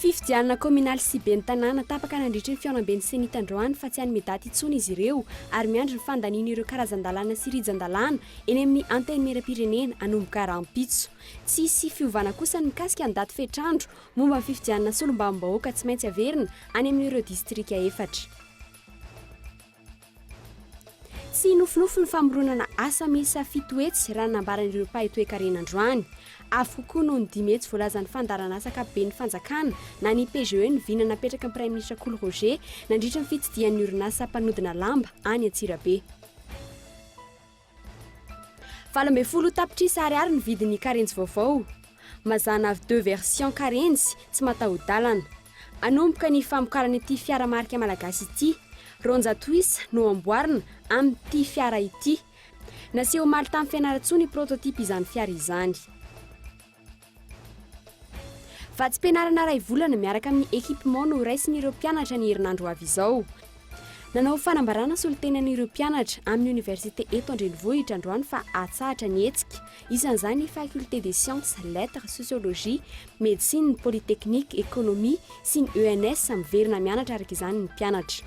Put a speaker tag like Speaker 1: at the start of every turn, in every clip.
Speaker 1: Fifidianana kaominaly sy ben'ny tanàna tapaka nandritry ny fihaonamben'ny Cenit androany fa tsy hanome daty intsony izy ireo ary miandry ny fandaniana ireo karazan-dalàna sy rijan-dalàna eny amin'ny Antenimierampirenena hanomboka rahampitso. Tsy hisy fiovana kosa ny mikasika ny daty fetr'andro momba ny fifidianana solombavambahoaka tsy maintsy averina any amin'ireo distrika efatra. Tsy nofinofy ny famoronana asa miisa 700 raha ny nambaran'ireo mpahay toekarena androany. Avo kokoa noho ny 500 voalazan'ny fandaharanasa ankapoben'ny fanjakana na ny PGE ny vina napetraky ny Praiminisitra Kolo Roger nandritra ny fitsidihany ny orinasa mpanodina lamba any Antsirabe. 18 tapitrisa ariary ny vidin'ny karenjy vaovao. Mazàna deux versions karenjy tsy mataho-dalana. Hanomboka ny famokarana ity fiara marika malagasy ity. 200 isa no amboarina amin'ity fiara ity. Naseho omaly tany Fianarantsoa ny prototype izany fiara izany. Vatsim-pianarana iray volana miaraka amin'ny équipement no horaisin'ireo mpianatra ny herinandro ho avy izao. Nanao fanambarana solontenan'ireo mpianatra amin'ny oniversite eto an-drenivohitra androany fa hatsahatra ny hetsika. Isan'izany ny Faculté des sciences, lettres, sociologie, médecine, polytechnique, économie sy ny ENS miverina mianatra araka izany ny mpianatra.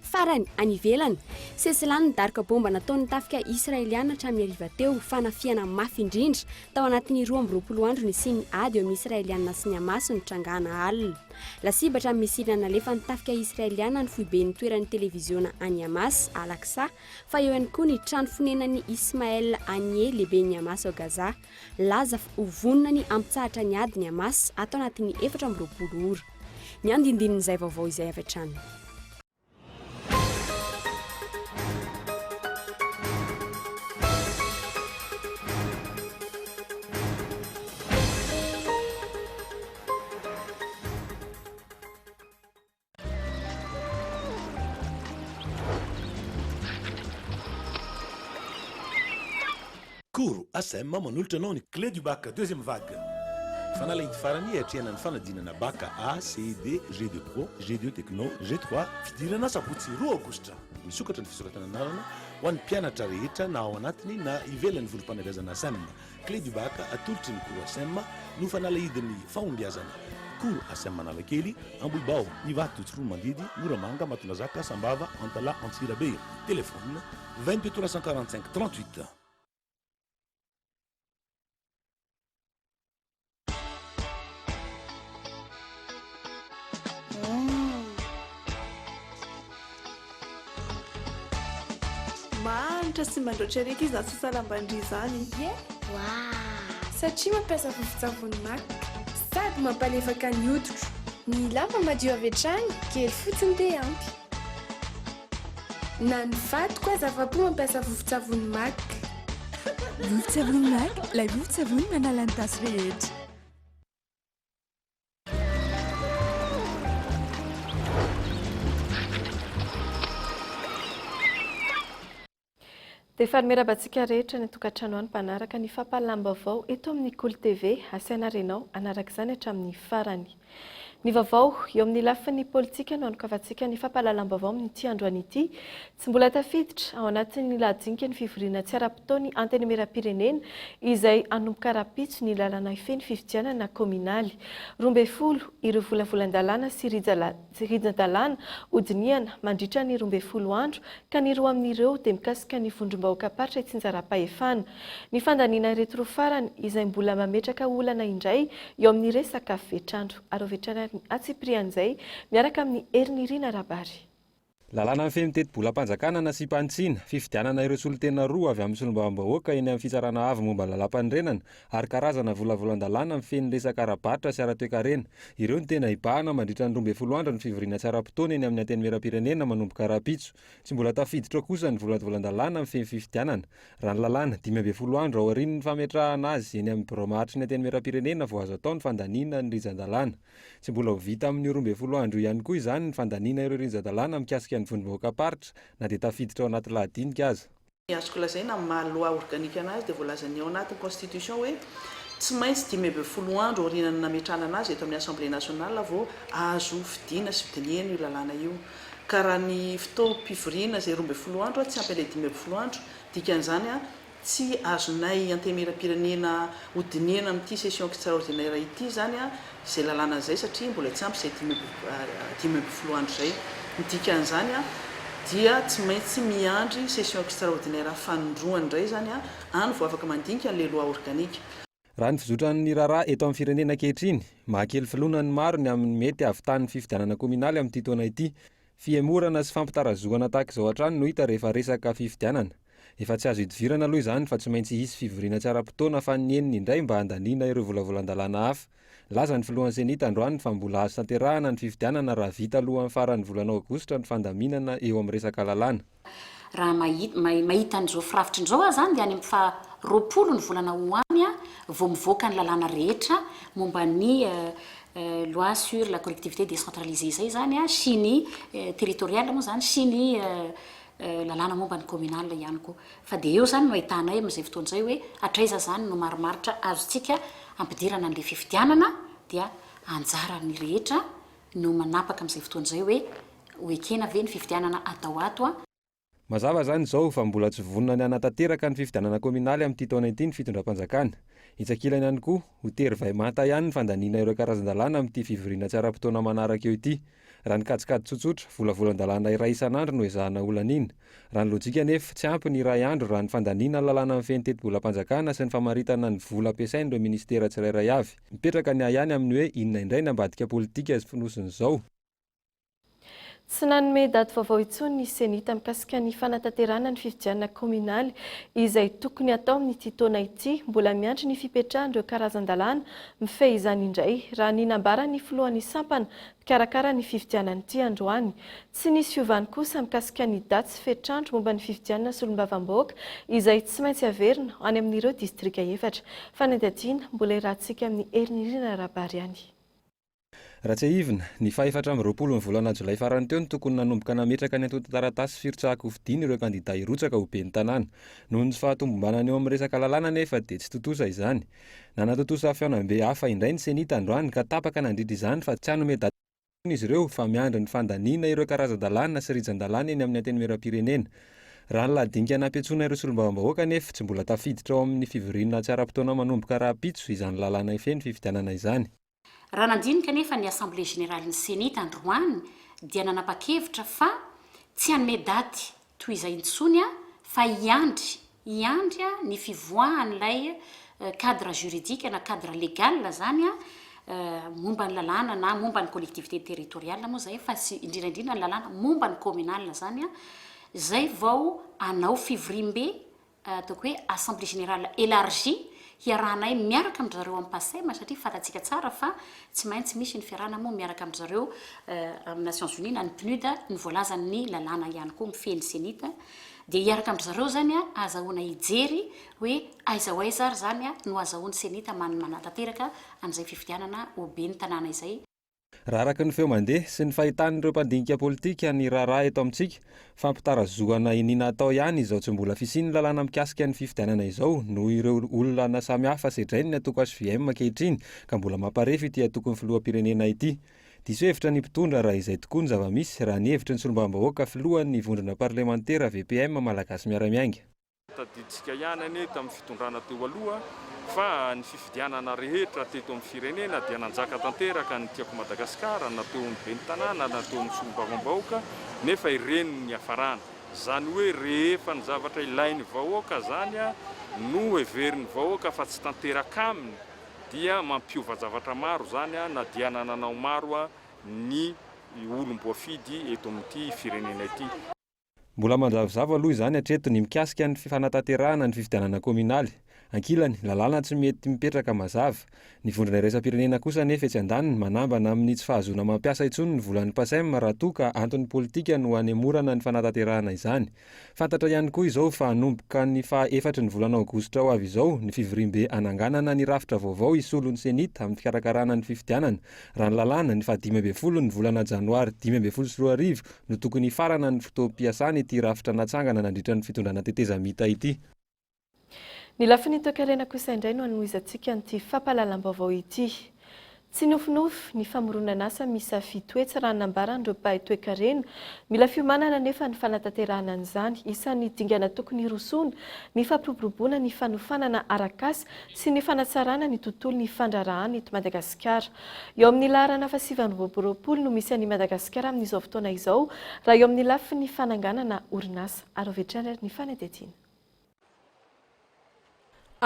Speaker 1: Farany, any ivelany, sesilany ny daroka baomba nataon'ny tafika Israeliana hatramin'ny hariva teo, fanafihana mafy indrindra tao anatin'ny 22 andro nisian'ny ady eo amin'ny Israeliana sy ny Hamas nitrangana alina. Lasibatra amin'ny misila nalefan'ny tafika Israeliana ny foiben'ny toeran'ny televiziona an'ny Hamas, Al-Aqsa, fa eo ihany koa ny trano fonenan'i Ismael Haniyeh, lehiben'ny Hamas ao Gaza. Laza fa ho vonona ny hampitsahatra ny ady ny Hamas ato anatin'ny 24 ora. Ny andindinin'izay vaovao izay avy hatrany.
Speaker 2: Koro ACM manolotra anao ny Clé du bac deuxième vague. Fanalahidy farany hiatrehana ny fanadinana bac A, C, D, G2 Pro, G2 Techno, G3. Fidirana sabotsy roa aogositra. Misokatra ny fisoratana anarana ho an'ny mpianatra rehetra na ao anatiny na ivelan'ny vondrom-panabeazana ACM. Clé du bac atolotry ny Cours ACEM no fanalahidin'ny fahombiazana. Cours ACEM Analakely, Ambohibao, Ivato, Tsiroanomandidy, Moramanga, Matondrazaka, Sambava, Antalaha, Antsirabe. Téléphone, 22 345 38.
Speaker 3: Manitra sy mandroatra ery akia izany sasalam-bandria izany.
Speaker 4: Ie!
Speaker 3: Satria mampiasa vovon-tsavony Mac. Sady mampalefaka ny hoditro. Ny lamba madio avy hatrany, kely fotsiny dia ampy. Na ny vadiko aza afa-po mampiasa vovon-tsavony Mac.
Speaker 5: Vovon-tsavony Mac, ilay vovon-tsavony manala ny tasy rehetra.
Speaker 3: Dia faly miarahaba antsika rehetra any an-tokantrano any mpanaraka ny fampahalalam-baovao eto amin'ny Kolo TV. Asaina ary ianao hanaraka izany hatramin'ny farany. Ny vaovao eo amin'ny lafiny politika no hanokavantsika ny fampahalalam-baovao amin'ity androany ity. Tsy mbola tafiditra ao anatin'ny lahadinika ny fivoriana tsy ara-potoan'ny Antenimierampirenena izay hanomboka rahampitso ny lalana hifehy ny fifidianana kaominaly. 12 ireo volavolan-dalàna sy rijan-dalàna hodinihana mandritra ny 12 andro ka ny roa amin'ireo dia mikasika ny vondrom-bahoakam-paritra itsinjaram-pahefana. Ny fandaniana ireto roa farany izay mbola mametraka olana indray eo amin'ny resaka fetr'andro. Ary ho avy hatrany ary ny antsipirian'izay miaraka amin'i Herinirina Rabary.
Speaker 6: Lalàna mifehy ny tetibolam-panjakana nasiam-panitsiana, fifidianana ireo solontena roa avy amin'ny solombavambahoaka eny amin'ny Fitsarana Avo momba ny Lalàmpanorenana ary karazana volavolan-dalàna mifehy ny resaka ara-barotra sy ara-toekarena. Ireo no tena hibahana mandritra ny 12 andro ny fivoriana tsy ara-potoana eny amin'ny Antenimierampirenena manomboka rahampitso. Tsy mbola tafiditra ao kosa ny volavolan-dalàna mifehy ny fifidianana. Raha ny lalàna, 15 andro aorian'ny fametrahana azy eny amin'ny birao maharitry ny Antenimierampirenena vao azo atao ny fandaniana ny rijan-dalàna. Tsy mbola ho vita amin'io 12 andro io ihany koa izany ny fandaniana ireo rinjan-dalàna mikasika ny vondrom-bahoakam-paritra na dia tafiditra ao anaty lahadinika aza.
Speaker 7: Ny azoko lazaina amin'ny maha loi organique anazy dia voalazan'ny ao anatin'ny constitution hoe tsy maintsy 15 andro aorianan'ny nametrahana anazy eto amin'ny Assemblée nationale vao azo fidiana sy dinihina io lalàna io. Ka raha ny fotoam-pivoriana izay 12 andro tsy ampy an'ilay 15 andro, dikan'izany. Tsy azonay Antenimierampirenena hodinihana amin'ity session extraordinaire ity izany izay lalàna izay satria mbola tsy ampy izay 15 andro izay. Ny dikan'izany dia tsy maintsy miandry session extraordinaire fanindroany indray izany any vao afaka mandinika an'ilay loi organique.
Speaker 6: Raha ny fizotran'ny raharaha eto amin'ny firenena ankehitriny, mahakely filoana ny maro ny amin'ny mety hahavitan'ny fifidianana kaominaly amin'ity taona ity. Fihemorana sy fampitarazohana tahaka izao hatrany no hita rehefa resaka fifidianana. Efa tsy azo idivirana aloha izany fa tsy maintsy hisy fivoriana tsy ara-potoana fanineniny indray mba handaniana ireo volavolan-dalàna hafa. Nilaza ny filohan'ny Cenit androany fa mbola azo tanterahana ny fifidianana raha vita alohan'ny faran'ny volana aogositra ny fandaminana eo amin'ny resaka lalàna.
Speaker 4: Raha mahita an'izao firafitra izao aho izany dia any amin'ny faha 20 ny volana ho any vao mivoaka ny lalàna rehetra momba ny loi sur la collectivité décentralisée izay izany sy ny territoriale moa izany sy ny lalàna momba ny communale ihany koa. Fa dia eo izany no ahitanay amin'izay fotoana izay hoe hatraiza izany no marimaritra azontsika ampidirana an'ilay fifidianana dia anjaran'ny rehetra no manapaka amin'izay fotoana izay hoe ho ekena ve ny fifidianana atao ato a.
Speaker 6: Mazava izany izao fa mbola tsy vonona ny hanatanteraka ny fifidianana kaominaly amin'ity taona ity ny fitondram-panjakana. Etsy ankilany ihany koa, ho tery vay manta ihany ny fandaniana ireo karazan-dalàna amin'ity fivoriana tsy ara-potoana manaraka eo ity. Raha ny kajikajy tsotsotra, volavolan-dalàna iray isan'andro no ezahana holaniana. Raha ny lojika anefa, tsy ampy ny iray andro raha ny fandaniana ny lalàna mifehy ny tetibolam-panjakana sy ny famaritana ny vola ampiasain'ireo minisitera tsirairay avy. Mipetraka ny ahiahy ny amin'ny hoe inona indray ny ambadika politika fonosin'izao?
Speaker 3: Tsy nanome daty vaovao intsony ny Cenit mikasika ny fanatanterahana ny fifidianana kaominaly izay tokony hatao amin'ity taona ity. Mbola miandry ny fipetrahan'ireo karazan-dalàna mifehy izany indray, raha ny nambaran'ny filohan'ny sampana mpikarakara ny fifidianana ity androany. Tsy nisy fiovany kosa mikasika ny daty sy fetr'andro momba ny fifidianana solombavambahoaka izay tsy maintsy averina any amin'ireo distrika efatra. Fanadihadiana mbola iarahantsika amin'i Herinirina Rabary any.
Speaker 6: Raha tsiahivina, ny faha 24 ny volana jolay farany teo no tokony nanomboka nametraka ny antontan-taratasy firotsahan-kofidiny ireo kandidà hirotsaka ho ben'ny tanàna. Noho ny tsy fahatomombanana eo amin'ny resaka lalàna anefa dia tsy tontosa izany. Nanatontosa fihaonambe hafa indray ny Cenit androany ka tapaka nandritra izany fa tsy hanome daty intsony izy ireo fa miandry ny fandaniana ireo karazan-dalàna sy rijan-dalàna eny amin'ny Antenimierampirenena. Raha ny lahadinika nampiantsoana ireo solombavambahoaka anefa, tsy mbola tafiditra ao amin'ny fivoriana tsy ara-potoana manomboka rahampitso izany lalàna hifehy ny fifidianana izany.
Speaker 4: Raha nandinika anefa ny Assemblée Générale-n'ny Cenit androany dia nanapa-kevitra fa tsy hanome daty toy izay intsony fa hiandry hiandry ny fivoahan'ilay cadre juridique na cadre légal izany momba ny lalàna na momba ny collectivité territoriale moa izay fa sy indrindra indrindra ny lalàna momba ny communale izany izay vao hanao fivoriambe ataoko hoe assemblée générale élargie hiarahanay miaraka amin-dry zareo amin'ny Pacem satria fantatsika tsara fa tsy maintsy misy ny fiarahana moa miaraka amin-dry zareo amin'ny Nations Unies na ny PNUD ny voalazan'ny lalàna ihany koa mifehy ny Cenit dia hiaraka amin-dry zareo izany ahazahoana hijery hoe aiza ho aiza ary izany no ahazahoan'ny Cenit manatanteraka an'izay fifidianana ho ben'ny tanàna izay.
Speaker 6: Raha araka ny feo mandeha sy ny fahitan'ireo mpandinika politika ny raharaha eto amintsika, fampitarazohana iniana atao ihany izao tsy mbola fisian'ny lalàna mikasika ny fifidianana izao noho ireo olana samihafa sedrain'ny antoko hvm ankehitriny ka mbola mamparefo ity antokon'ny filoham-pirenena ity. Diso hevitra ny mpitondra raha izay tokoa ny zava-misy, raha ny hevitry ny solombavambahoaka filohan'ny vondrona parlemantera VPM Malagasy Miara-Miainga.
Speaker 8: Tadidintsika ihany anie tamin'ny fitondrana teo aloha fa ny fifidianana rehetra teto amin'ny firenena dia nanjaka tanteraka ny Tiako Madagasikara na teo amin'ny ben'ny tanàna na teo amin'ny solombavambahoaka nefa ireny no niafarana. Izany hoe rehefa ny zavatra ilain'ny vahoaka izany no heverin'ny vahoaka fa tsy tanteraka aminy dia mampiova zavatra maro izany na dia nananao maro ny olom-boafidy eto amin'ity firenena ity.
Speaker 6: Mbola manjavozavo aloha izany hatreto ny mikasika ny fanatanterahana ny fifidianana kaominaly. Ankilany, lalàna tsy mety mipetraka mazava. Ny vondrona iraisam-pirenena kosa anefa etsy andaniny manambana amin'ny tsy fahazoana mampiasa intsony ny volan'ny Pacem raha toa ka antony politika no hanemorana ny fanatanterahana izany. Fantatra ihany koa izao fa hanomboka ny faha efatry ny volana aogositra ho avy izao ny fivoriambe hananganana ny rafitra vaovao hisolo ny Cenit amin'ny fikarakarana ny fifidianana. Raha ny lalàna, ny faha 15 ny volana janoary 2015 no tokony hifarana ny fotoam-piasana ity rafitra natsangana nandritra ny fitondrana tetezamita ity.
Speaker 3: Ny lafiny toekarena kosa indray no hanohizantsika an'ity fampahalalam-baovao ity. Tsy nofinofy ny famoronana asa miisa 700 raha ny nambaran'ireo mpahay toekarena. Mila fiomanana anefa ny fanatanterahana an'izany. Isan'ny dingana tokony hirosoana ny fampiroboroboana ny fanofanana arak'asa sy ny fanatsarana ny tontolon'ny fandraharahana eto Madagasikara. Eo amin'ny laharana faha-29 no misy an'i Madagasikara amin'izao fotoana izao raha eo amin'ny lafiny fananganana orinasa. Ary avy hatrany ary ny fanadihadiana.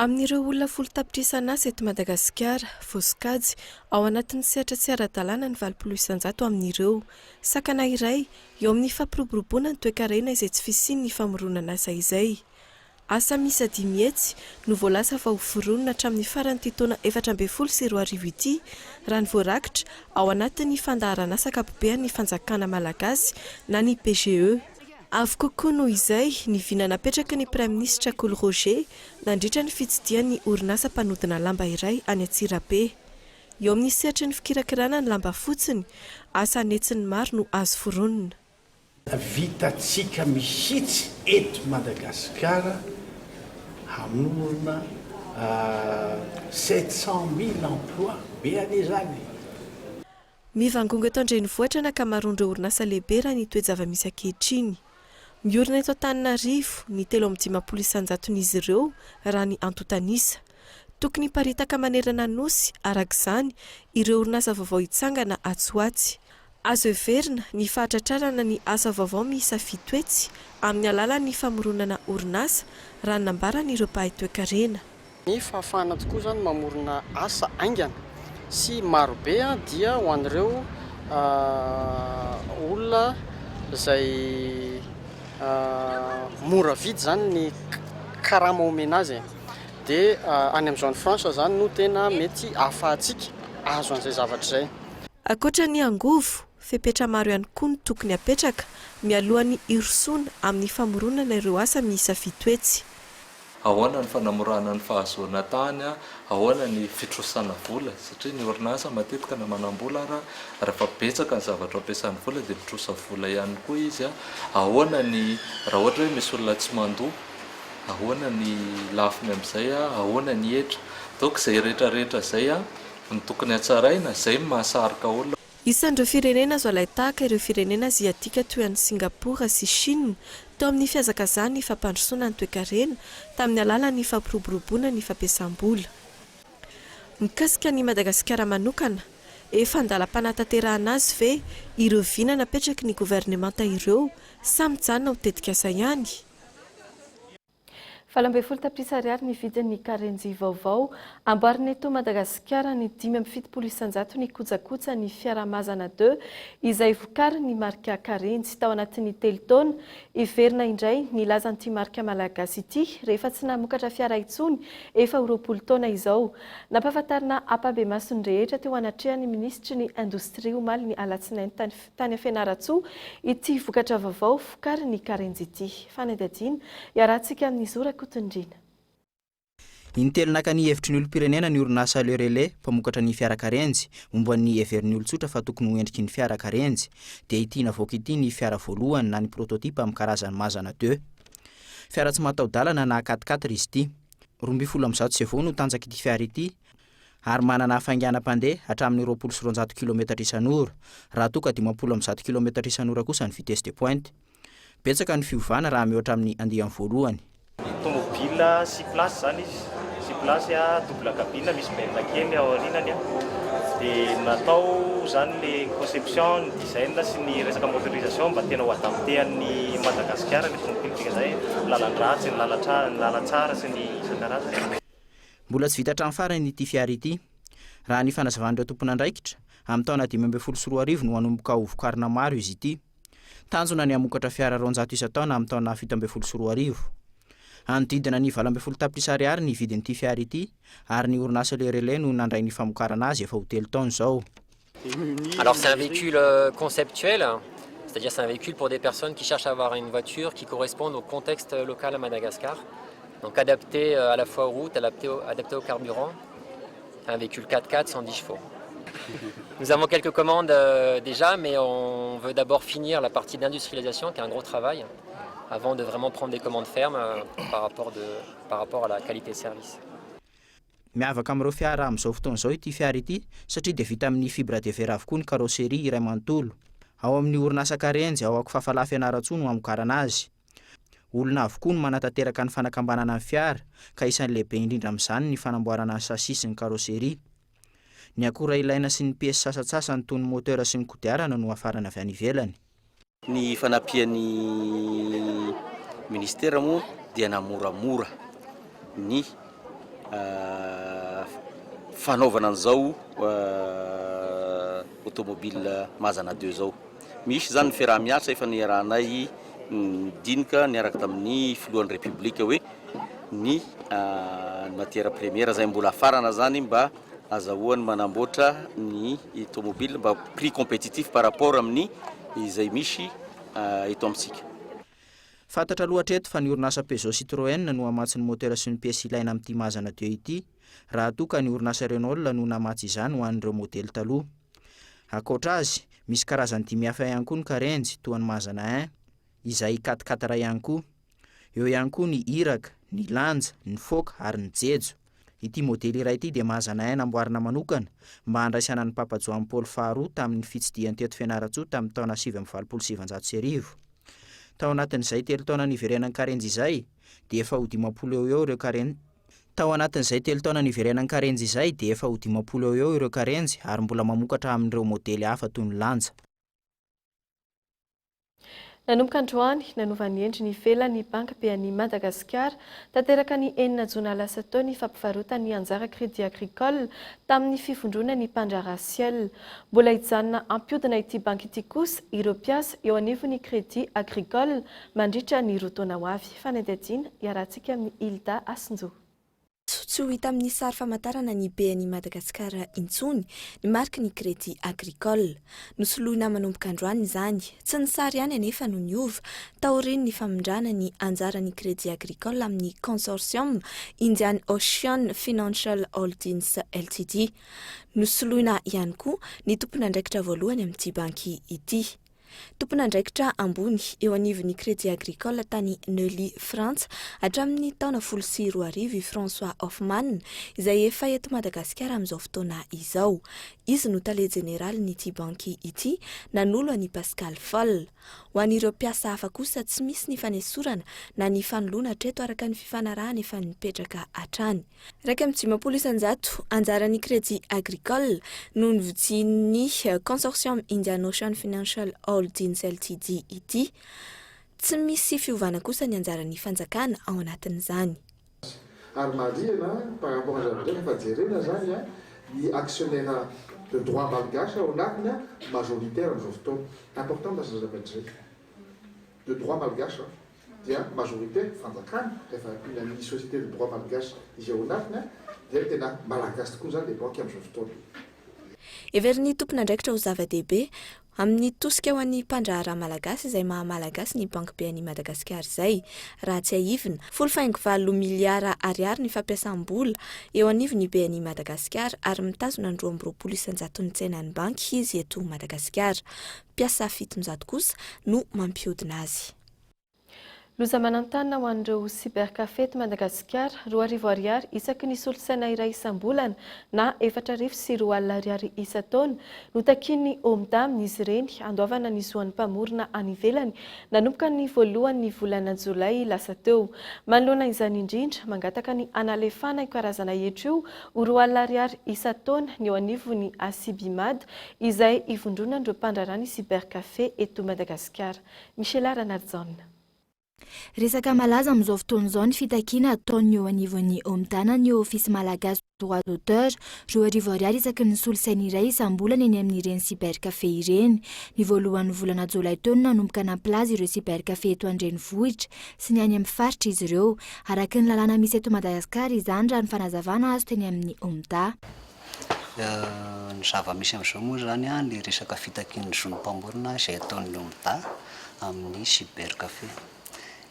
Speaker 3: Amin'ireo olona 10 tapitrisa an'asa eto Madagasikara, voasokajy ao anatin'ny sehatra tsy ara-dalàna ny 80% amin'ireo. Sakana iray eo amin'ny fampiroboroboana ny toekarena izay tsy fisian'ny famoronana asa izay. Asa miisa 500 no voalaza fa ho foronina hatramin'ny faran'ity taona 2014 ity, raha ny voarakitra ao anatin'ny fandaharanasa ankapobean'ny fanjakana malagasy na ny PGE. Avo kokoa noho izay ny vina napetraky ny Praiminisitra Kolo Roger nandritra ny fitsidihany ny orinasa mpanodina lamba iray any Antsirabe. Eo amin'ny sehatry ny fikirakirana ny lamba fotsiny, asa an'hetsiny maro no azo foronina.
Speaker 9: Vitantsika mihitsy eto Madagasikara hamorona 700 mille emplois, be anie zany e!
Speaker 3: Mivangongo eto an-drenivohitra ny ankamaroan'ireo orinasa lehibe raha ny toe-java-misy ankehitriny. Miorina eto Antananarivo ny 53 isan-jaton'izy ireo raha ny antontan'isa. Tokony hiparitaka manerana ny Nosy, araka izany, ireo orinasa vaovao hitsangana atsy ho atsy. Azo heverina ny fahatratrarana ny asa vaovao miisa 700 amin'ny alalan'ny famoronana orinasa, raha ny nambaran'ireo mpahay toekarena.
Speaker 10: Ny fahafahana tokoa izany mamorona asa haingana sy marobe dia ho an'ireo olona izay mora vidy izany ny karama omena azy e. Dia any amin'ny zone franche izany no tena mety ahafahantsika ahazo an'izay zavatra izay.
Speaker 3: Ankoatra ny angovo, fepetra maro ihany koa no tokony hapetraka mialohan'ny hirosoana amin'ny famoronana ireo asa miisa 700.
Speaker 11: Ahoana ny fanamorana ny fahazoana tany, ahoana ny fitrosana vola satria ny orinasa matetika na manam-bola ara rehefa betsaka ny zavatra ampiasany vola dia mitrosa vola ihany koa izy, ahoana ny raha ohatra hoe misy olona tsy mandoa, ahoana ny lafiny amin'izay, ahoana ny hetra. Donc izay rehetra rehetra izay no tokony hatsaraina, izay no mahasarika olona.
Speaker 3: Isan'ireo firenena azo alain-tahaka ireo firenena aziatika toy an'i Singapour sy Chine teo amin'ny fihazakazahan'ny fampandrosoana ny toekarena tamin'ny alalan'ny fampiroboroboana ny fampiasam-bola. Mikasika an'i Madagasikara manokana, efa an-dalam-panatanterahana azy ve ireo vina napetraky ny governemanta ireo sa mijanona ho tetikasa ihany? 18 tapitrisa ariary ny vidin'ny Karenjy vaovao. Amboarina eto Madagasikara ny 75 isan-jaton'ny kojakojan'ny fiara Mazana deux izay vokarin'ny marika Karenjy. Tao anatin'ny telo taona, hiverina indray ny lazan'ity marika malagasy ity rehefa tsy namokatra fiara intsony efa ho 20 taona izao. Nampahafantarina ampahabemason'ny rehetra teo anatrehan'ny minisitry ny Indostria omaly ny alatsinainy tany tany Fianarantsoa ity vokatra vaovao vokarin'ny Karenjy ity. Fanadihadiana iarahantsika amin'i Zo Rakotondriana.
Speaker 12: Intelo naka ny hevitry ny olom-pirenena ny orinasa Le Relais, mpamokatra ny fiara Karenjy, momba ny heverin'ny olon-tsotra fa tokony ho endriky ny fiara Karenjy, dia ity navoaka ity ny fiara voalohany na ny prototype amin'ny karazany Mazana deux. Fiara tsy mataho-dalana na quatre quatre izy ity. 112 chevaux no tanjak'ity fiara ity ary manana hafainganam-pandeha hatramin'ny 220 kilometatra isan'ora, raha toa ka 150 kilometatra isan'ora kosa ny vitesse de pointe. Betsaka ny fiovana raha mihoatra amin'ny andiany voalohany.
Speaker 13: Tomobile six places izany izy, six places, double cabine, misy benne kely ao aorianany. Dia natao izany le conception, ny design sy ny resaka motorisation mba tena ho adapté an'i Madagasikara ilay tomobile, dikan'izay lalan-dratsy, ny lalan-tsara sy ny isan-karazany.
Speaker 12: Mbola tsy vita hatramin'ny farany ity fiara ity. Raha ny fanazavan'ireo tompon'andraikitra, amin'ny taona 2015 no hanomboka ho vokarina maro izy ity. Tanjona ny hamokatra fiara 200 isan-taona amin'ny taona 2017. Hanodidina ny 18 tapitrisa ariary ny vidin'ity fiara ity ary ny orinasa Le Relais no nandray ny famokarana azy efa ho telo taona izao.
Speaker 14: Alors c'est un véhicule conceptuel, c'est-à-dire c'est un véhicule pour des personnes qui cherchent à avoir une voiture qui corresponde au contexte local à Madagascar. Donc adapté à la fois aux routes, adapté au, adapté au carburant. Un véhicule 4x4 110 chevaux. Nous avons quelques commandes déjà, mais on veut d'abord finir la partie d'industrialisation, qui est un gros travail, avant de vraiment prendre des commandes fermes par rapport, de, par rapport à la qualité de service.
Speaker 12: Miavaka amin'ireo fiara amin'izao fotoana izao ity fiara ity satria dia vita amin'ny fibre de verre avokoa ny carrosserie iray manontolo. Ao amin'ny orinasa Karenjy ao Akofafalahy Fianarantsoa no hamokarana azy. Olona avokoa no manatanteraka ny fanakambanana ny fiara ka isan'ny lehibe indrindra amin'izany ny fanamboarana ny châssis sy ny carrosserie. Ny akora ilaina sy ny piesy sasantsasany toy ny moteur sy ny kodiarana no hafarana avy any ivelany.
Speaker 15: Ny fanampian'ny minisitera moa dia namoramora ny fanaovana an'izao automobile Mazana deux izao. Misy izany ny fiaraha-miasa efa niarahanay nidinika niaraka tamin'ny filohan'ny Repoblika hoe ny matière première izay mbola hafarana izany mba azahoany manamboatra ny tomobile mba prix compétitif par rapport amin'ny izay misy eto amintsika.
Speaker 12: Fantatra aloha hatreto fa ny orinasa Peugeot Citroën no hamatsy ny moteur sy ny pièces ilaina amin'ity Mazana deux ity, raha toa ka ny orinasa Renault no namatsy izany ho an'ireo modely taloha. Ankoatra azy, misy karazany dimy hafa ihany koa ny karenjy, toa ny Mazana un, izay quatre quatre ihany koa. Eo ihany koa ny iraka, ny lanja, ny foaka ary ny jejo. Ity modely iray ity dia mazana aina amboarina manokana mba handraisana ny Papa Joany Paoly faharoa tamin'ny fitsidihany teto Fianarantsoa tamin'ny taona 1989. Tao anatin'izay telo taona niverenan'i Karenjy izay dia efa ho 50 eo ho eo ireo karen Tao anatin'izay telo taona niverenan'i Karenjy izay dia efa ho 50 eo ho eo ireo karenjy ary mbola mamokatra amin'ireo modely hafa toy ny lanja.
Speaker 3: Nanomboka androany, nanova ny endriny ivelany ny Banky be an'i Madagasikara. Tanteraka ny enina jona lasa teo ny fampivarotany ny anjara Crédit Agricole tamin'ny fivondronan'ny mpandraharaha Ciel. Mbola hijanona hampiodina ity banky ity kosa ireo mpiasa eo anivon'ny Crédit Agricole mandritra ny roa taona ho avy. Fanadihadiana iarahantsika amin'i Hilda Hasinjo.
Speaker 5: Tsy ho hita amin'ny sary famantarana ny BNI Madagascar intsony ny mariky ny Crédit Agricole. Nosoloina manomboka androany izany. Tsy ny sary ihany anefa no niova, taorian'ny famindrana ny anjaran'ny Crédit Agricole amin'ny Consortium Indian Ocean Financial Holdings Ltd. Nosoloina ihany koa ny tompon'andraikitra voalohany amin'ity banky ity. Tompon'andraikitra ambony eo anivon'ny Crédit Agricole tany Neuilly, Frantsa, hatramin'ny taona 2010 i François Hoffmann, izay efa eto Madagasikara amin'izao fotoana izao. Izy no tale jeneralin'ity banky ity, nanolo an'i Pascal Foll. Ho an'ireo mpiasa hafa kosa, tsy misy ny fanesorana na ny fanoloana hatreto araka ny fifanarahana efa nipetraka hatrany. 51%, anjaran'ny Crédit Agricole no novidian'ny Consortium Indian Ocean Financial Holdings Ltd ity. Tsy misy fiovana kosa ny anjaran'ny fanjakana ao anatin'izany.
Speaker 16: Ary marihina par rapport ny zavatra rehetra fa jerena zany a, ny actionnaire de droit malgache ao anatiny a, majoritaire amin'izao fotoana. Important zay zavatra zay. De droit malgache an. dia majorité fanjakana, rehefa ampiana ny société de droit malgache izay ao anatiny dia tena malagasy tokoa izany ilay banky amin'izao fotoana.
Speaker 5: Heverin'ny tompon'andraikitra ho zava-dehibe amin'ny tosika ho an'ny mpandraharaha malagasy izay maha malagasy ny Banky Be an'i Madagasikara izay. Raha tsiahivina, folo faingo valo miliara ariary ny fampiasam-bola eo anivon'ny BNI Madagasikara ary mitazona ny 22 isan-jaton'ny tsenan'ny banky izy eto Madagasikara. Mpiasa 700 kosa no mampihodina azy.
Speaker 3: Loza mananontanona ho an'ireo cybercafé eto Madagasikara, 2000 ariary isaky ny solosaina iray isam-bolana na 2004 ariary isan-taona no takian'ny OMDA amin'izy ireny handoavana ny zoan'ny mpamorona any ivelany nanomboka ny voalohan'ny volana jolay lasa teo. Manoloana izany indrindra, mangataka ny hanalefahana io karazana hetra io ho 20 ariary isan-taona ny eo anivon'ny Acibimad izay ivondronan'ireo mpandraharaha ny cybercafé eto Madagasikara. Michela Ranarijaona.
Speaker 17: Resaka malaza amin'izao fotoana izao ny fitakiana ataon'ny eo anivon'ny OMDA na ny Ofisy Malagasy Droit d'auteur, 2000 ariary isaky ny solosaina iray isam-bolana eny amin'ireny cybercafé ireny. Ny voalohan'ny volana jolay teo no nanomboka nampilaza ireo cybercafé eto an-drenivohitra sy ny any amin'ny faritra izy ireo. Araka ny lalàna misy eto Madagasikara izany raha ny fanazavana azo teny amin'ny OMDA.
Speaker 18: Ny zava-misy amin'izao moa izany ilay resaka fitakian'ny zon'ny mpamorona izay ataon'ny OMDA amin'ny cybercafé.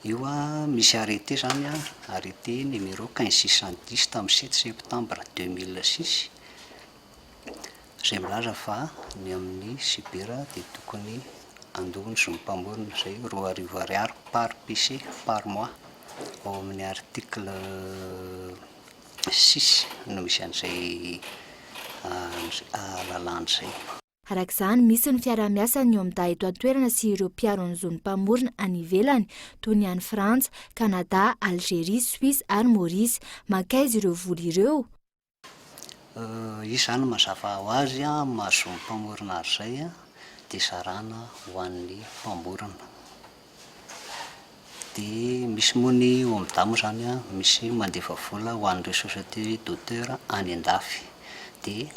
Speaker 18: Io misy arrêté izany, arrêté numéro quinze six cent dix tamin'ny sept septembre deux mille six izay milaza fa ny amin'ny cyber dia tokony handoa ny zon'ny mpamorona izay 2000 ariary par PC par mois ao amin'ny article. Six no misy an'izay lalàna izay.
Speaker 17: Araka izany, misy ny fiaraha-miasan'ny OMDA eto an-toerana sy ireo mpiaro ny zon'ny mpamorona any ivelany, toy ny any Frantsa, Kanada, Algeria, Suisse ary Maurice. Mankaiza ireo vola ireo?
Speaker 18: Io izany mazava ho azy amin'ny maha zon'ny mpamorona azy izay dia zarana ho an'ny mpamorona. Dia misy moa ny OMDA moa izany misy mandefa vola ho an'ireo société d'auteur any an-dafy dia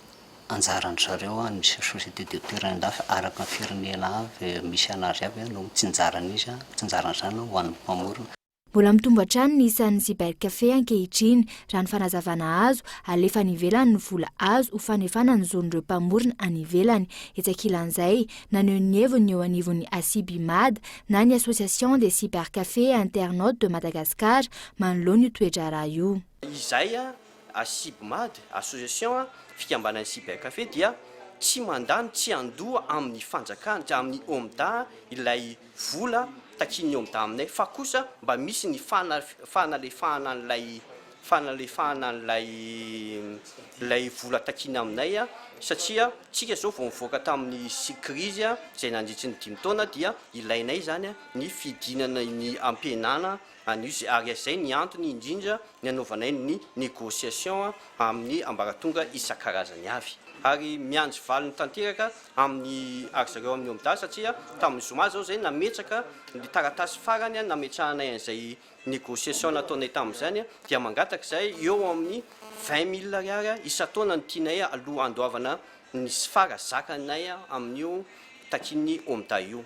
Speaker 18: Anjaran-dry zareo any misy société d'auteur any andafy araka ny firenena avy misy anazy avy no mitsinjaran'izy mitsinjaran'izany ho an'ny mpamorona.
Speaker 17: Mbola mitombo hatrany ny isan'ny cybercafé ankehitriny. Raha ny fanazavana azo, alefa any ivelany ny vola azo ho fanefana ny zon'ireo mpamorona any ivelany. Etsy ankilan'izay, naneho ny heviny ny eo anivon'ny Acibimad na ny Association des cybercafés et internautes de Madagascar manoloana io toe-draharaha io.
Speaker 19: Izay Acibmad, association, fikambanan'ny cyber café dia tsy mandany tsy handoa amin'ny fanjakana, amin'ny OMDA ilay vola takian'ny OMDA aminay fa kosa mba misy ny fanalefahana an'ilay fanalefahana an'ilay ilay vola takiana aminay satria tsika zao vao nivoaka tamin'ny krizy izay nandritry ny dimy taona dia ilainay izany ny fidinana ny ampihenana an'io izay ary izay ny antony indrindra ny anaovanay ny négociation amin'ny ambaratonga isan-karazany avy. Ary miandry valiny tanteraka amin'ny ary zareo amin'ny OMDA satria tamin'ny zoma izao izay nametraka ny taratasy farany nametrahanay an'izay négociation nataonay tamin'izany dia mangataka izahay eo amin'ny 20 mille ariary isan-taona no tianay aloha andoavana ny fara zakanay amin'io takian'ny OMDA io.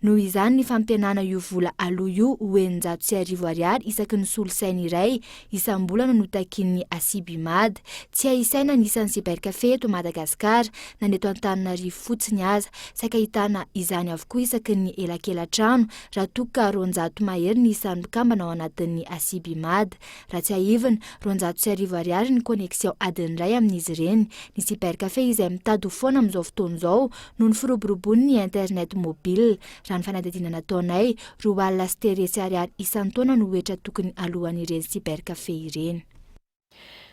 Speaker 17: Noho izany ny fampihenana io vola aloa io ho 1600 ariary isaky ny solosaina iray isam-bolana no takian'ny Acibimad. Tsy hay isaina ny isan'ny cybercafé eto Madagasikara, na ny eto Antananarivo fotsiny aza. Saika ahitana izany avokoa isaky ny elakela-trano, raha toa ka 200 mahery ny isan'ny mpikambana ao anatin'ny Acibimad. Raha tsiahivina, 1200 ariary ny connexion adiny iray amin'izy ireny. Ny cybercafé izay mitady ho foana amin'izao fotoana izao noho ny firoborobon'ny internet mobile. Raha ny fanadihadiana nataonay, 3 alina sy 300 ariary isan-taona no hetra tokony aloan'ireny cybercafé ireny.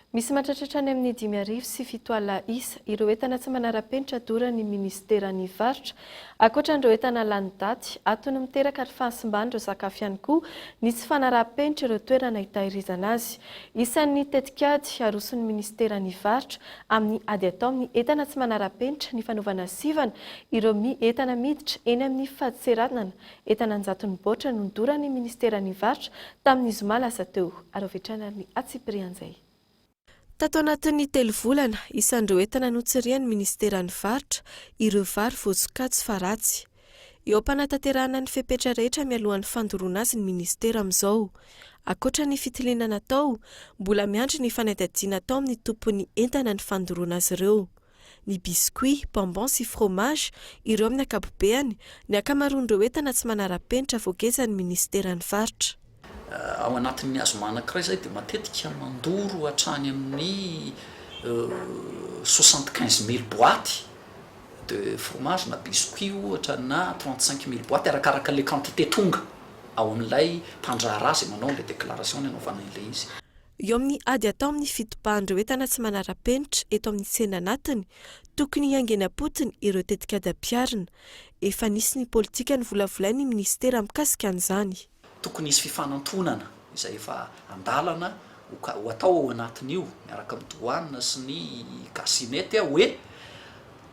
Speaker 3: Misy mahatratratra any amin'ny 7500 isa ireo entana tsy manara-penitra doran'ny minisiteran'ny varotra. Ankoatra an'ireo entana lany daty, antony miteraka ny fahasimban'ireo sakafo ihany koa ny tsy fanaraham-penitra ireo toerana hitahirizana azy. Isan'ny tetikady aroson'ny minisiteran'ny varotra amin'ny ady atao amin'ny entana tsy manara-penitra ny fanaovana sivana ireo entana miditra eny amin'ny fadintseranana. Entana an-jatony baoritra no nodoran'ny minisiteran'ny varotra tamin'ny zoma lasa teo. Ary avy hatrany ary ny antsipirian'izay. Tato anatin'ny telo volana, isan'ireo entana notsirihan'ny minisiteran'ny varotra ireo vary voasokajy fa ratsy. Eo am-panatanterahana ny fepetra rehetra mialohan'ny fandoroana azy ny minisitera amin'izao. Ankoatra ny fitiliana natao, mbola miandry ny fanadihadiana atao amin'ny tompon'ny entana ny fandoroana azy ireo. Ny biscuits, bonbons sy fromage, ireo amin'ny ankapobeany, ny ankamaroan'ireo entana tsy manara-penitra voagejan'ny minisiteran'ny varotra.
Speaker 20: Ao anatin'ny hazoma anankiray izay dia matetika mandoro hatrany amin'ny 75 mille boîtes de fromage na biscuit ohatra na 35 mille boîtes arakaraka ilay quantité tonga ao amin'ilay mpandraharaha izay manao ilay déclaration ny anaovana ilay izy.
Speaker 3: Eo amin'ny ady atao amin'ny fitobahan'ireo entana tsy manara-penitra eto amin'ny tsena anatiny, tokony hiainga eny am-potony ireo tetikady ampiharina. Efa nisy ny politika novolavolain'ny minisitera mikasika an'izany.
Speaker 20: Tokony hisy fifanantonana izay efa an-dalana ho atao ao anatin'io miaraka amin'ny douane sy ny Gasynet hoe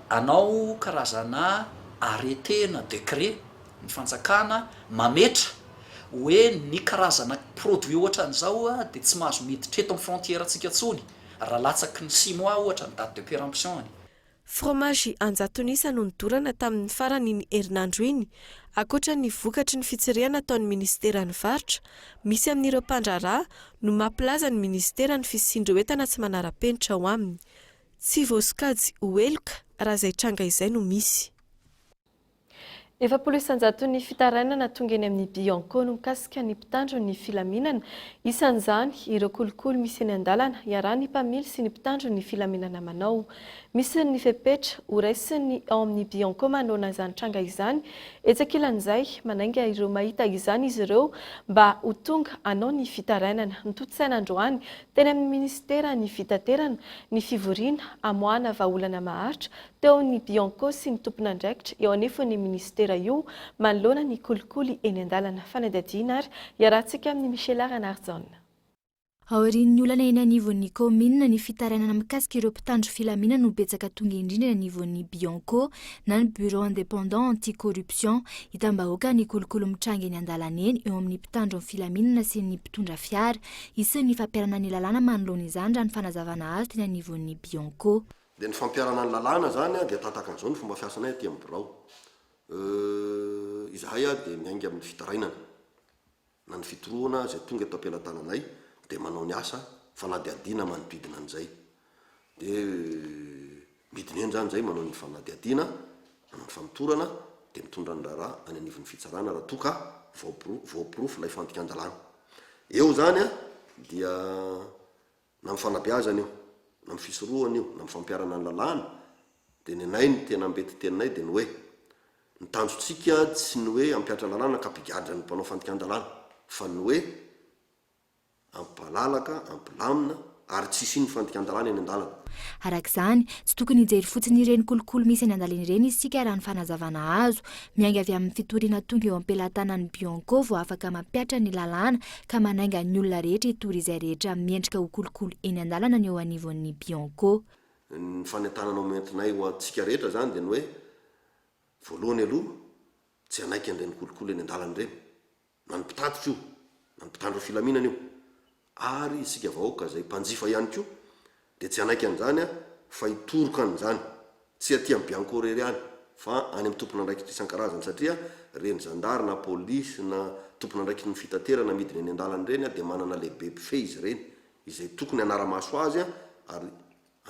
Speaker 20: hanao karazana arrêté na décret ny fanjakana mametra hoe ny karazana produit ohatran'izao dia tsy mahazo miditra eto amin'ny frontière-ntsika intsony raha latsaky ny six mois ohatra ny date de péremption-ny.
Speaker 3: Fromage an-jatony isa no nodorana tamin'ny faran'iny herinandro iny. Ankoatra ny vokatry ny fitsirihana ataon'ny minisiteran'ny varotra, misy amin'ireo mpandraharaha no mampilaza ny minisitera ny fisian'ireo entana tsy manara-penitra ao aminy. Tsy voasokajy ho heloka raha izay tranga izay no misy. 40 isan-jaton'ny fitarainana tonga eny amin'ny Bianco no mikasika ny mpitandro ny filaminana. Isan'izany ireo kolikoly misy eny an-dalana iarahan'ny mpamily sy ny mpitandro ny filaminana manao. Misy ny fepetra horaisin'ny ao amin'ny Bianco manoloana izany tranga izany. Etsy ankilan'izay, manainga ireo mahita izany izy ireo mba ho tonga hanao ny fitarainana. Notontosaina androany teny amin'ny minisiteran'ny Fitaterana ny fivoriana hamoahana vahaolana maharitra Teo ny Bianco sy ny tompon'andraikitra eo anivon'ny minisitera io manoloana ny kolikoly eny an-dalana. Fanadihadiana ary iarahantsika amin'i Michela Ranarijaona.
Speaker 17: Aorian'ny olana eny anivon'ny kaominina, ny fitarainana mikasika ireo mpitandro filaminana no betsaka tonga indrindra eny anivon'ny Bianco na ny Bureau Indépendant Anti-Corruption. Hitam-bahoaka ny kolikoly mitranga eny an-dalana eny eo amin'ny mpitandro ny filaminana sy ny mpitondra fiara. Hisy ny fampiharana ny lalàna manoloana izany raha ny fanazavana azo teny anivon'ny Bianco.
Speaker 21: Dia ny fampiharana ny lalàna izany dia tataka an'izao ny fomba fiasanay aty amin'ny birao. Izahay dia miainga amin'ny fitarainana na ny fitorohana izay tonga eto am-pelatananay dia manao ny asa fanadihadiana manodidina an'izay. Dia midina eny izany izahay manao ny fanadihadiana, manao ny famotorana dia mitondra ny raharaha any anivon'ny fitsarana raha toa ka voaporofo ilay fandikan-dalàna. Eo izany dia Na amin'ny fanabeazana io, na amin'ny fisorohana io, na amin'ny fampiharana ny lalàna, dia ny anay ny tena ambeti-teninay dia ny hoe, ny tanjontsika tsy ny hoe hampihatra lalàna ka hampigadra ny mpanao fandikan-dalàna, fa ny hoe hampalalaka, hampilamina ary tsy hisian'ny fandikan-dalàna eny an-dalana.
Speaker 17: Araka izany, tsy tokony hijery fotsiny ireny kolikoly misy eny an-dalana ireny isika raha ny fanazavana azo. Miainga avy amin'ny fitoriana tonga eo am-pelatanan'ny Bianco vao afaka mampihatra ny lalàna ka manainga ny olona rehetra hitory izay rehetra miendrika ho kolikoly eny an-dalana ny eo anivon'ny Bianco.
Speaker 21: Ny fanentanana omentinay ho antsika rehetra izany dia ny hoe, voalohany aloha, tsy hanaiky an'ireny kolikoly eny an-dalana ireny. na ny mpitatitra io, na ny mpitandro ny filaminana io, ary isika vahoaka izay mpanjifa ihany koa dia tsy hanaiky an'izany fa hitoroka an'izany, tsy aty amin'ny Bianco irery ihany fa any amin'ny tompon'andraikitra isan-karazany satria ireny zandary na polisy na tompon'andraikitry ny fitaterana midina eny an-dalana ireny dia manana lehibe mpifehy izy ireny izay tokony hanara-maso azy ary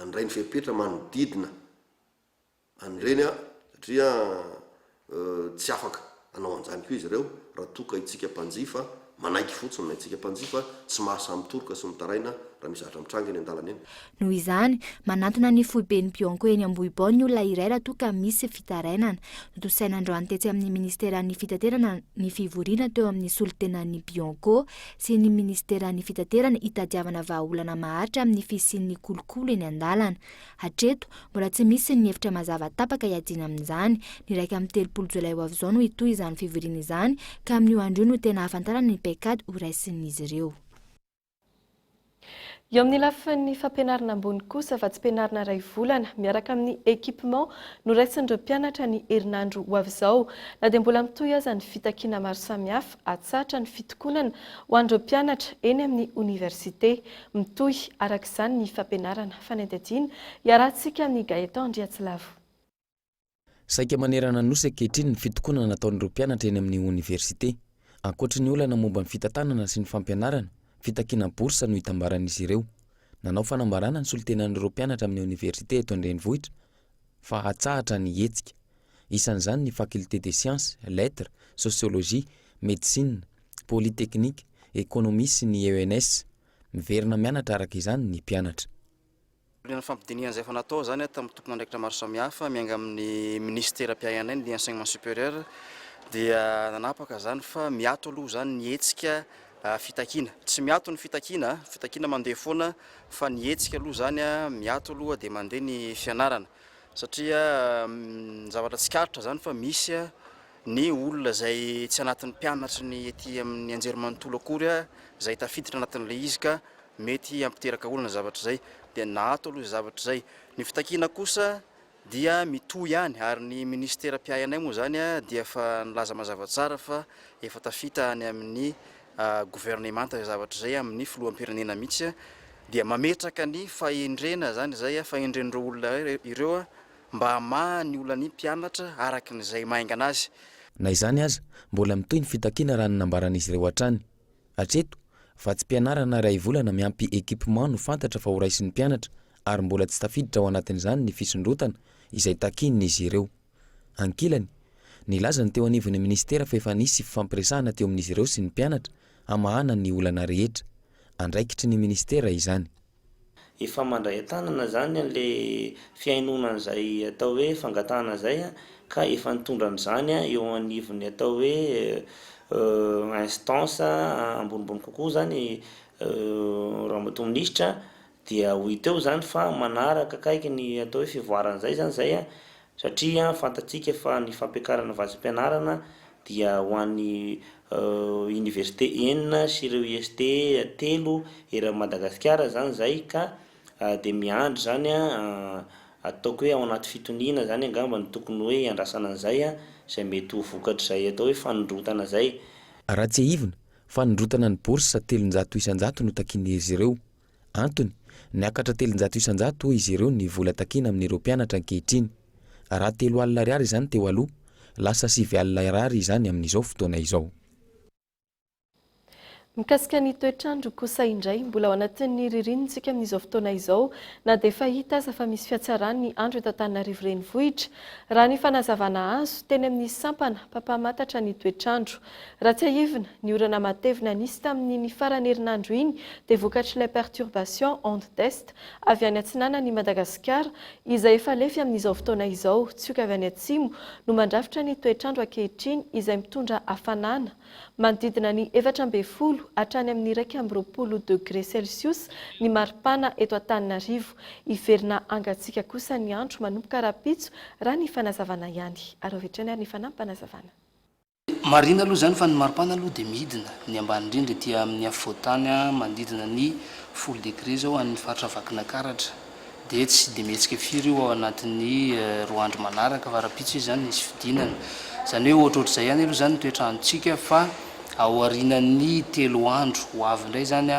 Speaker 21: handray ny fepetra manodidina an'ireny aho satria tsy afaka hanao an'izany koa izy ireo raha toa ka itsika mpanjifa manaiky fotsiny na itsika mpanjifa tsy mahasahy mitoroka sy mitaraina raha misy zavatra mitranga eny an-dalana eny.
Speaker 17: Noho izany, manantona ny foiben'ny Bianco eny Ambohibao ny olona iray raha toa ka misy fitarainana. Notontosaina androany tetsy amin'ny minisiteran'ny Fitaterana ny fivoriana teo amin'ny solontenan'ny Bianco sy ny minisiteran'ny Fitaterana hitadiavana vahaolana maharitra amin'ny fisian'ny kolikoly eny an-dalana. Hatreto, mbola tsy misy ny hevitra mazava tapaka hiadiana amin'izany. Ny 31 jolay ho avy izao no hitohy izany fivoriana izany, ka amin'io andro io no tena hahafantarana ny paikady horaisin'izy ireo.
Speaker 3: Eo amin'ny lafiny fampianarana ambony kosa, vatsim-pianarana iray volana miaraka amin'ny équipement no raisin'ireo mpianatra ny herinandro ho avy izao. Na dia mbola mitohy aza ny fitakiana maro samihafa, hatsahatra ny fitokonana ho an'ireo mpianatra eny amin'ny oniversite. Mitohy araka izany ny fampianarana fanadihadiana iarahantsika amin'i Gaëtan Andriatsilavo.
Speaker 22: Saika manerana ny Nosy ankehitriny ny fitokonana nataon'ireo mpianatra eny amin'ny oniversite. Ankoatry ny olana momba ny fitantanana sy ny fampianarana, fitakiana bourse no itambaran'izy ireo. Nanao fanambarana ny solontenan'ireo mpianatra amin'ny oniversite eto an-drenivohitra fa hatsahatra ny hetsika. Isan'izany ny Faculté des sciences, lettres, sociologie, médecine, polytechnique, économie sy ny ENS. Miverina mianatra araka izany ny mpianatra.
Speaker 23: Taorian'ny fampidinihana izay efa natao izany tamin'ny tompon'andraikitra maro samihafa miainga amin'ny minisitera mpiahy anay ny enseignement supérieur dia nanapaka izany fa miato aloha izany ny hetsika fitakiana. Tsy miato ny fitakiana, fitakiana mandeha foana fa ny hetsika aloha izany miato aloha dia mandeha ny fianarana satria ny zavatra tsikaritra izany fa misy ny olona izay tsy anatin'ny mpianatry ny ety amin'ny anjerimanontolo akory izay tafiditra anatin'ilay izy ka mety hampiteraka olana zavatra izay dia naato aloha izay zavatra izay. Ny fitakiana kosa dia mitohy ihany ary ny minisitera mpiahy anay moa izany dia efa nilaza mazava tsara fa efa tafita any amin'ny governemanta izay zavatra izay amin'ny filoham-pirenena mihitsy dia mametraka ny fahendrena izany izay fahendren'ireo olona ireo mba hamaha ny olan'ny mpianatra araka ny izay mahaingana azy.
Speaker 22: Na izany aza, mbola mitohy ny fitakiana raha ny nambaran'izy ireo hatrany. Hatreto, vatsim-pianarana iray volana miampy équipement no fantatra fa horaisin'ny mpianatra ary mbola tsy tafiditra ao anatin'izany ny fisondrotana izay takian'izy ireo. Ankilany, Nilaza ny teo anivon'ny minisitera fa efa nisy fifampiresahana teo amin'izy ireo sy ny mpianatra hamahana ny olana rehetra. Andraikitry ny minisitera izany.
Speaker 1: Efa mandray an-tanana izany an'ilay fihainoana an'izay atao hoe fangatahana izay ka efa nitondra an'izany eo anivon'ny atao hoe instance ambonimbony kokoa izany Ramatoa Minisitra dia ho hita eo izany fa manaraka akaiky ny atao hoe fivoaran'izay izany izay satria fantatsika fa ny fampiakarana vatsim-pianarana dia ho an'ny Université enina sy ireo IST telo eran'i Madagasikara izany izay ka dia miandry izany ataoko hoe ao anaty fitoniana izany angamba no tokony hoe hiandrasana an'izay izay mety ho vokatr'izay atao hoe fanondrotana izay.
Speaker 22: Raha tsiahivina, fanondrotana ny bourse 300% no takian'izy ireo. Antony, niakatra 300% hoy izy ireo ny vola takiana amin'ireo mpianatra ankehitriny. Raha 30 ariary izany teo aloha, lasa 90 ariary izany amin'izao fotoana izao.
Speaker 3: Mikasika ny toetr'andro kosa indray, mbola ao anatin'ny ririnina isika amin'izao fotoana izao, na dia efa hita aza fa misy fihatsarany ny andro eto Antananarivo Renivohitra, raha ny fanazavana azo teny amin'ny sampana mpampahamantatra ny toetr'andro. Raha tsiahivina, ny orana matevina nisy tamin'iny faran'ny herinandro iny dia vokatr'ilay perturbation onde d'est avy any atsinanan'i Madagasikara izay efa lefy amin'izao fotoana izao, tsioka avy any atsimo no mandrafitra ny toetr'andro ankehitriny izay mitondra hafanana manodidina ny 14 hatrany amin'ny 21 degré celsius ny maripana eto Antananarivo. Hiverina hangatsiaka kosa ny andro manomboka rahampitso raha ny fanazavana ihany. Ary avy hatrany ary ny fanampinazavana.
Speaker 2: Marina aloha izany fa ny maripana aloha dia midina, ny ambany indrindra ety amin'ny afovoantany manodidina ny folo degré izao any faritra Vakinakaratra, dia tsy dia mihetsika firy io ao anatin'ny roa andro manaraka fa rahampitso izy izany hisy fidinana. Izany hoe ohatrohatr'izay ihany aloha izany ny toetr'androntsika fa aorianan'ny telo andro ho avy indray izany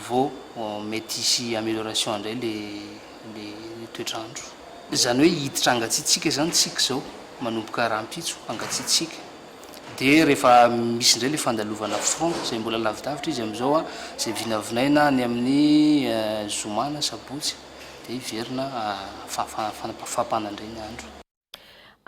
Speaker 2: vao mety hisy amélioration indray le toetr'andro. Izany hoe hiditra hangatsiatsiaka izany tsika izao. Manomboka rahampitso hangatsiatsiaka dia rehefa misy indray ilay fandalovana front izay mbola lavidavitra izy amin'izao an, izay vinavinaina any amin'ny zoma na sabotsy dia hiverina fampana indray ny andro.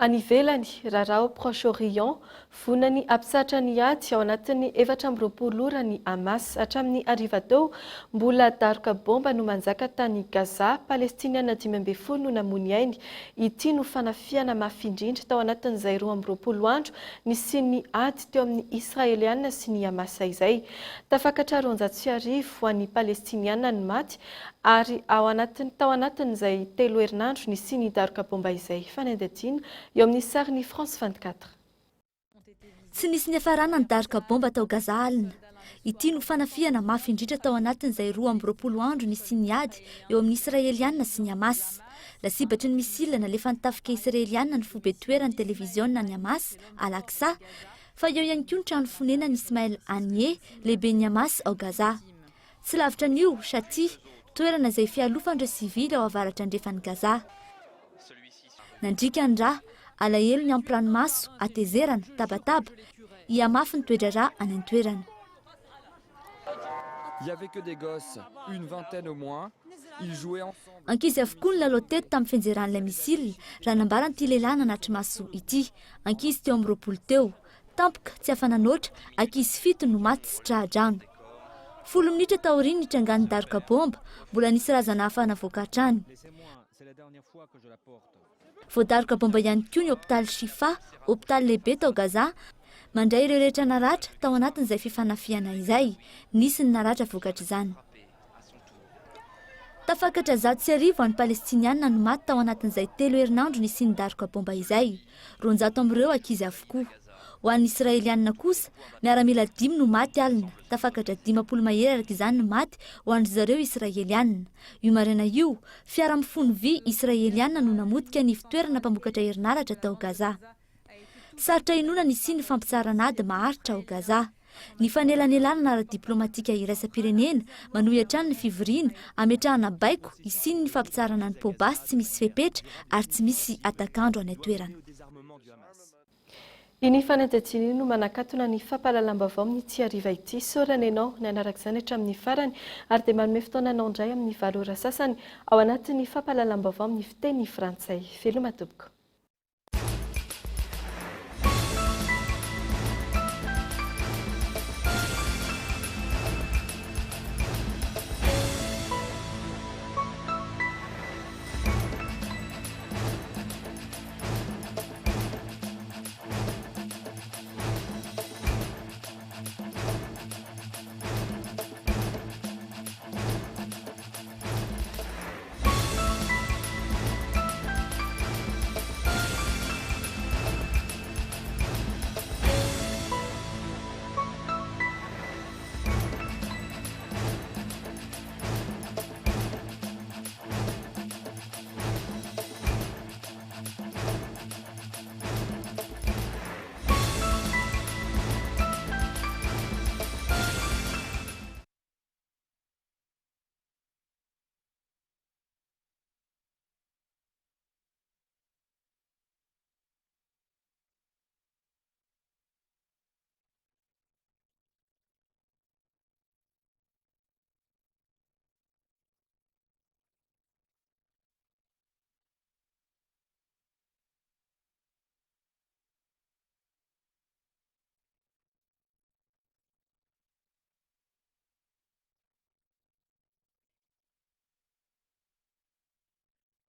Speaker 3: Any ivelany, raharaha ao Proche-Orient, Vonona ny hampitsahatra ny ady ao anatin'ny 24 ora ny Hamas. Hatramin'ny hariva teo, mbola daroka baomba no manjaka tany Gaza, Palestiniana 15 no namoy ny ainy. Ity no fanafihana mafy indrindra tao anatin'izay 22 andro nisian'ny ady teo amin'ny Israeliana sy ny Hamas izay. Tafakatra 1200 ho an'ny Palestiniana ny maty ary ao anatin'ny tao anatin'izay telo herinandro nisian'ny daroka baomba izay. Fanadihadiana eo amin'ny sarin'ny France 24.
Speaker 17: Tsy nisy niafarana ny daroka baomba tao Gaza alina. Ity no fanafihana mafy indrindra tao anatin'izay 22 andro nisian'ny ady eo amin'ny Israeliana sy ny Hamas. Lasibatry ny misila nalefan'ny tafika Israeliana ny foibe toeran'ny televiziona an'ny Hamas, Al-Aqsa, fa eo ihany koa ny trano fonenan'i Ismail Haniyeh, lehiben'ny Hamas ao Gaza. Tsy lavitra an'io, Shati, toerana izay fialofan'ireo sivily ao avaratra andrefan'i Gaza. Nandriaka ny rà, alahelo niampy ranomaso, hatezerana, tabataba. Hihamafy ny toe-draharaha any an-toerana. Ankizy avokoa no nilalao teto tamin'ny fianjeran'ilay missile, raha nambaran'ity lehilahy nanatri-maso ity. Ankizy teo amin'ny 20 teo. Tampoka, tsy afa-nanoatra, ankizy fito no maty tsy tra-drano. Folo minitra taorian'ny nitrangan'ny daroka baomba, mbola nisy razana hafa navoaka hatrany. Voadaroka baomba ihany koa ny hopitaly Shifa, hopitaly lehibe tao Gaza, mandray ireo rehetra naratra tao anatin'izay fifanafihana izay. Nisy ny naratra vokatr'izany. Tafakatra 1100 an'ny Palestiniana no maty tao anatin'izay telo herinandro nisian'ny daroka baomba izay. 200 amin'ireo ankizy avokoa. Ho an'ny Israelianina kosa, miaramila dimy no maty alina, tafakatra 50 mahery araka izany ny maty ho an-dry zareo Israelianina. Io maraina io, fiara mifono vy Israelianina no namotika ny ivon-toerana mpamokatra herinaratra tao Gaza. Sarotra inoana ny hisian'ny fampitsaharana ady maharitra ao Gaza. Ny fanelanelanana ara-diplaomatika iraisam-pirenena manohy hatrany ny fivoriana hametrahana baiko hisian'ny fampitsaharana ny poa-basy tsy misy fepetra ary tsy misy hatak'andro any an-toerana.
Speaker 3: Iny fanadihadiana iny no manakatona ny fampahalalam-baovao amin'ity hariva ity. Isaorana ianao nanaraka izany hatramin'ny farany ary dia manome fotoana anao indray amin'ny valo ora sasany ao anatin'ny fampahalalam-baovao amin'ny fiteny frantsay. Veloma tompoko.